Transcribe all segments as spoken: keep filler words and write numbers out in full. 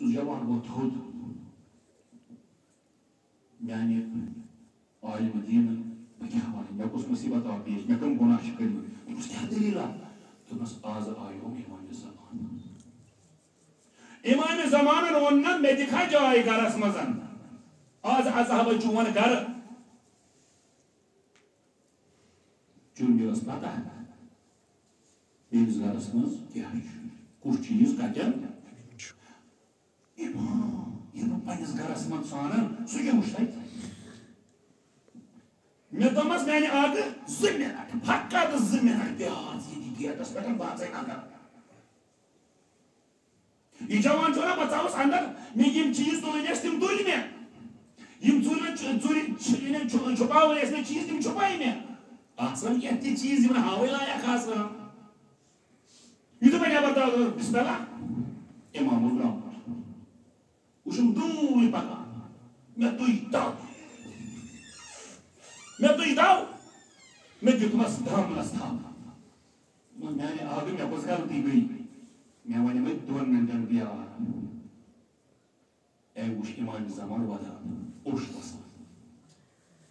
سُہ جوان ووٚتھ تھوٚد۔ میانہِ عالم دیٖن، بہٕ کیٛاہ وَنہٕ؟ مےٚ کُس مُصیٖبت آو پیش؟ مےٚ کٕم گۄناہ چھِ کٔرمٕتۍ؟ دوٚپُس، کیٛاہ دٔلیٖلہ؟ دوٚپنَس، آز آیو امام زمان۔ امام زمانن ووٚن نہ، مےٚ دِکھا جاے گرس منٛز؟ آز اژہا بہٕ چون گرٕ۔ چونکہ مےٚ ٲس پتہ، میٲنِس گرس منٛز کیٛاہ چھُ، کُس چیٖز کتٮ۪ن چھُ۔ امام، ییٚلہِ بہٕ پننِس گرس منٛز ژانن، سُہ کیٛاہ وٕچھ تتہِ؟ مےٚ دوٚپمس، میانہِ آگہٕ زٕ منٹ، فقط زٕ منٹ پیار، ییٚتہِ گیٹس پٮ۪ٹھ، بہٕ ژَے اندر۔ یہِ جوان چھُ ونان، بہٕ ژاوُس اندر، مےٚ یِم چیٖز تُلٕنۍ ٲسۍ، تِم تُلۍ مےٚ۔ یِم ژوٗرِ، ژوٗرِ، یِم چھُ-، چھُپاوٕنۍ ٲسۍ مےٚ چیٖز، تِم چھُپاے مےٚ۔ آسان کینٛہہ تہِ چیٖز، یِم نہٕ ہاوٕنۍ لایق آسان۔ یُتھُے وۄنۍ نٮ۪بر درٛاو، بسم اللہ، امام اوس درٛامُت۔ وٕچھُم دوٗرِ پکان۔ مےٚ تُج دَو۔ مےٚ تُج دَو۔ مےٚ دیُتمَس دامنَس تھپھ۔ دوٚپمَس، میانہِ آگہٕ، مےٚ کۄس غلطی گٔے؟ مےٚ وَنیمَے دۄن مِنٹَن پیار۔ اے وٕچھ امام زمان وَدان، اوٚش وَسان۔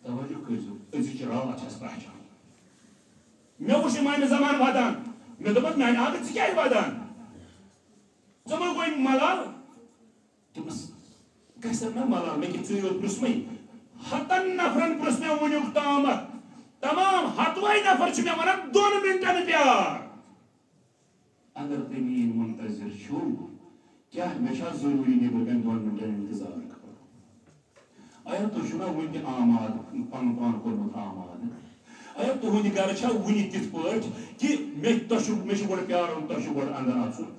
توجہ کٔرۍزیو، أزِچ راتھ چھَس پہچان۔ مےٚ وٕچھ امام زمان وَدان۔ مےٚ دوٚپمَس، میانہِ آگہٕ، ژٕ کیٛازِ وَدان؟ ژٕ ما گوٚے ملال؟ دوٚپمَس، گژھِ مےٚ ملال، مےٚ کیٛاہ ژٕے یوت پرٛژھمٕے؟ ہَتَن نفرَن پرٛژھ مےٚ وٕنیُک تامَتھ۔ تمام ہَتوَے نفر چھِ مےٚ وَنان، دۄن مِنٹَن پیار۔ اگر تُہۍ میٛٲنۍ منتظر چھِو، کیٛاہ مےٚ چھا ضروٗری نیٚبرٕ کَنۍ دۄن مِنٹَن انتظار کَرُن؟ ایا تُہۍ چھِو نا وُنہِ تہِ آماد، پَنُن پان کوٚرمُت آماد؟ ایا تُہُنٛد گرٕ چھا وُنہِ تِتھ پٲٹھۍ کہِ مےٚ، تۄہہِ چھُو، مےٚ چھُ گۄڈٕ پیارُن، تۄہہِ چھُو گۄڈٕ اندر اژُن؟